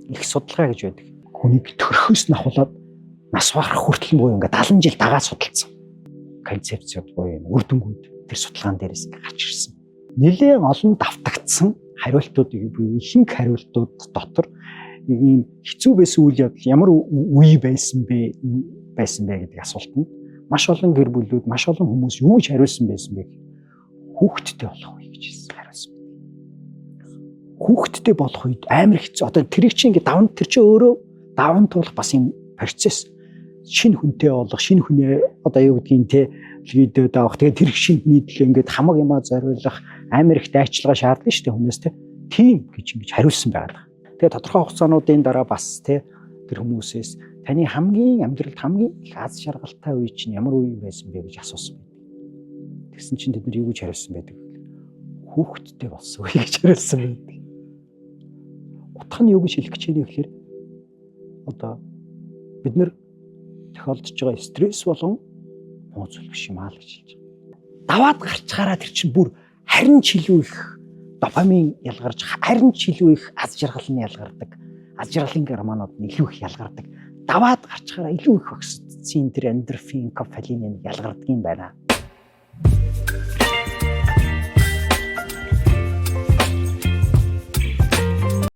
Их судалгаа гэж байдаг. Хүнийг төрхөөс нь ахуулаад нас барах хүртэл буюу ингээд 70 жил дагаа судалсан. Концепцууд буюу юм үр дүнгууд тэр судалгаан дээрээс ингээд гарч ирсэн. Нэлээн олон давтагдсан хариултуудыг буюу ихэнх хариултууд дотор ийм хэцүү байсан үйл явдал ямар үе байсан бэ гэдэг асуултанд маш олон гэр бүлүүд, маш олон хүмүүс юу гэж хариулсан байсан бэ? Хүүхэдтэй болох үе гэж хэлсэн хариулсан байдаг. Хүүхэдтэй болох үед амар хэцүү. Одоо тэрийг чинь ингээд даван тэр чинь өөрөө даван туулах бас юм процесс. Шинэ хүнтэй болох, шинэ хүнээ одоо юу гэдгийг те лидер давах. Тэгээд тэр шинэний төлөө ингээд хамаг юмаа зориулах амар их дайчилгаа шаарддаг шүү дээ хүмүүс те. Тийм гэж ингэж хариулсан байгаа. Тэгээд тодорхой хугацаануудын дараа бас те тэр хүмүүсээс таны хамгийн амьдралд хамгийн их аз жаргалтай үе чинь ямар үе байсан бэ гэж асуусан байдаг. Тэгсэн чинь тэд нар юу гэж хариулсан байдаг вэ? Хүүхэдтэй болсон үе гэж хариулсан байдаг. Утга нь юу гэж хэлэх гэж байна вэ гэхээр одоо бид нар тохиолдож байгаа стресс болон муу зүйл биш юм аа л гэж хэлж байгаа. Даваад гарчгаараа тэр чинь бүр харин ч илүү их допамин ялгарч, харин ч илүү их аз жаргал нь ялгардаг. Аз жаргалын гормонууд нь илүү их ялгардаг. Даваад гарчгаараа илүү их окситоцин, тэр эндорфин, кофелин ялгардаг юм байна.